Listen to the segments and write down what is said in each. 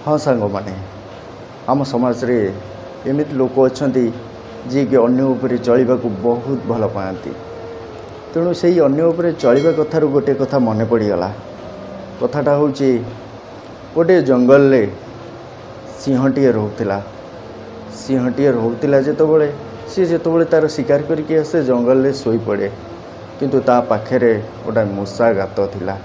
ହଁ ସାଙ୍ଗମାନେ, ଆମ ସମାଜରେ ଏମିତି ଲୋକ ଅଛନ୍ତି, ଯିଏକି ଅନ୍ୟ ଉପରେ ଚଳିବାକୁ ବହୁତ ଭଲ ପାଆନ୍ତି। ତେଣୁ ସେଇ ଅନ୍ୟ ଉପରେ ଚଳିବା କଥାରୁ ଗୋଟିଏ କଥା ମନେ ପଡ଼ିଗଲା। କଥାଟା ହେଉଛି, ଗୋଟିଏ ଜଙ୍ଗଲରେ ସିଂହଟିଏ ରହୁଥିଲା। ସିଂହଟିଏ ରହୁଥିଲା ଯେତେବେଳେ, ସିଏ ଯେତେବେଳେ ତା'ର ଶିକାର କରିକି ଆସେ, ଜଙ୍ଗଲରେ ଶୋଇପଡ଼େ। କିନ୍ତୁ ତା ପାଖରେ ଗୋଟେ ମୂଷା ଗାତ ଥିଲା,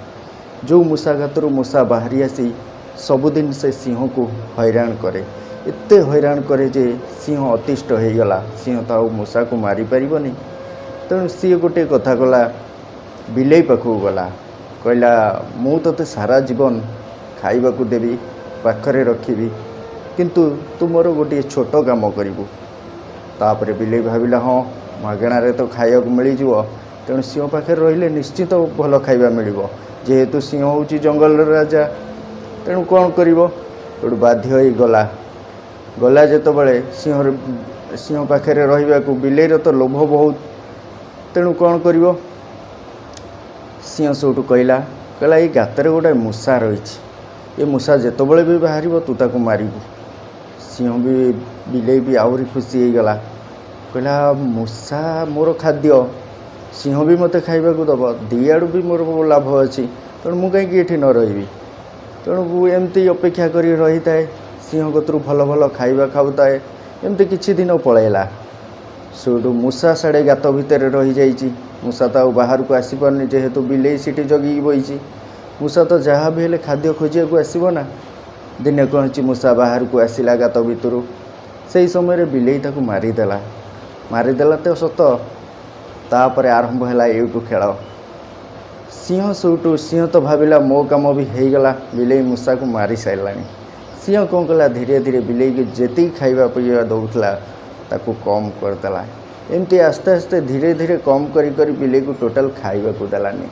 ଯେଉଁ ମୂଷା ଗାତରୁ ମୂଷା ବାହାରି ଆସି ସବୁଦିନ ସେ ସିଂହକୁ ହଇରାଣ କରେ। ଏତେ ହଇରାଣ କରେ ଯେ ସିଂହ ଅତିଷ୍ଠ ହେଇଗଲା। ସିଂହ ତ ଆଉ ମୂଷାକୁ ମାରିପାରିବନି। ତେଣୁ ସିଏ ଗୋଟିଏ କଥା କଲା, ବିଲେଇ ପାଖକୁ ଗଲା। କହିଲା, "ମୁଁ ତୋତେ ସାରା ଜୀବନ ଖାଇବାକୁ ଦେବି, ପାଖରେ ରଖିବି, କିନ୍ତୁ ତୁ ମୋର ଗୋଟିଏ ଛୋଟ କାମ କରିବୁ।" ତାପରେ ବିଲେଇ ଭାବିଲା, ହଁ, ମାଗଣାରେ ତ ଖାଇବାକୁ ମିଳିଯିବ, ତେଣୁ ସିଂହ ପାଖରେ ରହିଲେ ନିଶ୍ଚିତ ଭଲ ଖାଇବା ମିଳିବ, ଯେହେତୁ ସିଂହ ହେଉଛି ଜଙ୍ଗଲର ରାଜା। ତେଣୁ କ'ଣ କରିବ? ତେଣୁ ବାଧ୍ୟ ହେଇ ଗଲା। ଗଲା ଯେତେବେଳେ ସିଂହ ପାଖରେ ରହିବାକୁ, ବିଲେଇର ତ ଲୋଭ ବହୁତ, ତେଣୁ କ'ଣ କରିବ? ସିଂହ ସେଇଠୁ କହିଲା, "ଏଇ ଗାତରେ ଗୋଟେ ମୂଷା ରହିଛି। ଏ ମୂଷା ଯେତେବେଳେ ବି ବାହାରିବ, ତୁ ତାକୁ ମାରିବୁ।" ସିଂହ ବି, ବିଲେଇ ବି ଆହୁରି ଖୁସି ହେଇଗଲା। କହିଲା, ମୂଷା ମୋର ଖାଦ୍ୟ, ସିଂହ ବି ମୋତେ ଖାଇବାକୁ ଦେବ, ଦୁଇଆଡ଼ୁ ବି ମୋର ଲାଭ ଅଛି, ତେଣୁ ମୁଁ କାହିଁକି ଏଠି ନ ରହିବି? ତେଣୁ ମୁଁ ଏମିତି ଅପେକ୍ଷା କରି ରହିଥାଏ, ସିଂହ କତୁରୁ ଭଲ ଭଲ ଖାଇବା ଖାଉଥାଏ। ଏମିତି କିଛି ଦିନ ପଳେଇଲା। ସେଇଠୁ ମୂଷା ସାଡ଼େ ଗାତ ଭିତରେ ରହିଯାଇଛି। ମୂଷା ତ ଆଉ ବାହାରକୁ ଆସିପାରୁନି, ଯେହେତୁ ବିଲେଇ ସେଠି ଜଗିକି ବଇଛି। ମୂଷା ତ ଯାହା ବି ହେଲେ ଖାଦ୍ୟ ଖୋଜିବାକୁ ଆସିବ ନା? ଦିନେ କ'ଣ ହେଇଛି, ମୂଷା ବାହାରକୁ ଆସିଲା ଗାତ ଭିତରୁ। ସେଇ ସମୟରେ ବିଲେଇ ତାକୁ ମାରିଦେଲା। ମାରିଦେଲା ତ ସତ, ତାପରେ ଆରମ୍ଭ ହେଲା ଏଇଠୁ ଖେଳ। ସିଂହ ସେଇଠୁ, ସିଂହ ତ ଭାବିଲା, ମୋ କାମ ବି ହେଇଗଲା, ବିଲେଇ ମୂଷାକୁ ମାରି ସାରିଲାଣି। ସିଂହ କ'ଣ କଲା? ଧୀରେ ଧୀରେ ବିଲେଇକି ଯେତିକି ଖାଇବା ପିଇବା ଦେଉଥିଲା, ତାକୁ କମ୍ କରିଦେଲା। ଏମିତି ଆସ୍ତେ ଆସ୍ତେ, ଧୀରେ ଧୀରେ କମ୍ କରି କରି ବିଲେଇକୁ ଟୋଟାଲ୍ ଖାଇବାକୁ ଦେଲାନି।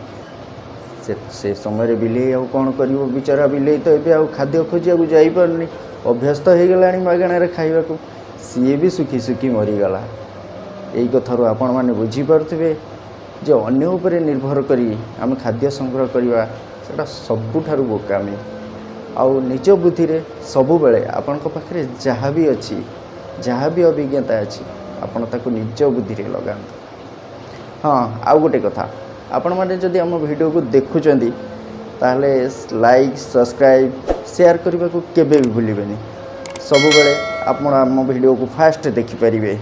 ସେ ସମୟରେ ବିଲେଇ ଆଉ କ'ଣ କରିବ? ବିଚରା ବିଲେଇ ତ ଏବେ ଆଉ ଖାଦ୍ୟ ଖୋଜିବାକୁ ଯାଇପାରୁନି, ଅଭ୍ୟସ୍ତ ହେଇଗଲାଣି ମାଗଣାରେ ଖାଇବାକୁ। ସିଏ ବି ଶୁଖି ଶୁଖି ମରିଗଲା। ଏଇ କଥାରୁ ଆପଣମାନେ ବୁଝିପାରୁଥିବେ ଯେ ଅନ୍ୟ ଉପରେ ନିର୍ଭର କରି ଆମେ ଖାଦ୍ୟ ସଂଗ୍ରହ କରିବା, ସେଇଟା ସବୁଠାରୁ ବୋକାମି। ଆଉ ନିଜ ବୁଦ୍ଧିରେ ସବୁବେଳେ, ଆପଣଙ୍କ ପାଖରେ ଯାହା ବି ଅଛି, ଯାହା ବି ଅଭିଜ୍ଞତା ଅଛି, ଆପଣ ତାକୁ ନିଜ ବୁଦ୍ଧିରେ ଲଗାନ୍ତୁ। ହଁ, ଆଉ ଗୋଟେ କଥା, ଆପଣମାନେ ଯଦି ଆମ ଭିଡ଼ିଓକୁ ଦେଖୁଛନ୍ତି, ତାହେଲେ ଲାଇକ୍, ସବସ୍କ୍ରାଇବ୍, ସେୟାର କରିବାକୁ କେବେ ବି ଭୁଲିବେନି। ସବୁବେଳେ ଆପଣ ଆମ ଭିଡ଼ିଓକୁ ଫାଷ୍ଟ ଦେଖିପାରିବେ।